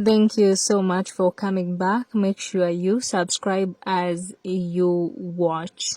Thank you so much for coming back. Make sure you subscribe as you watch.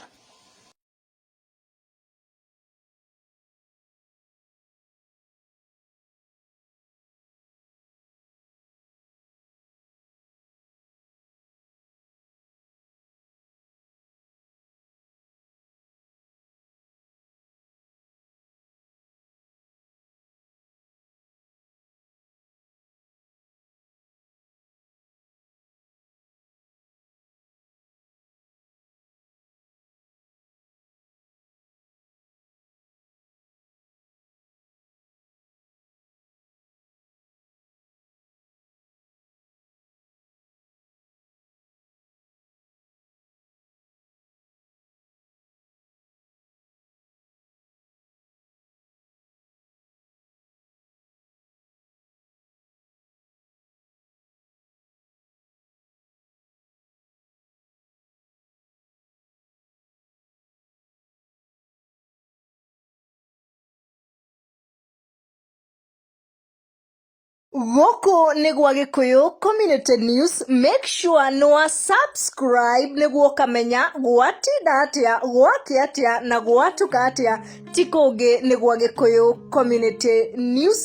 Gũkũ nĩ gwa Gĩkũyũ Community News, make sure nĩ wa subscribe nĩguo ũkamenya gwatinda atĩa, gwakĩa atĩa na gwatuka atĩa. Ti kũngĩ nĩ gwa Gĩkũyũ Community News,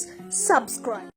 subscribe.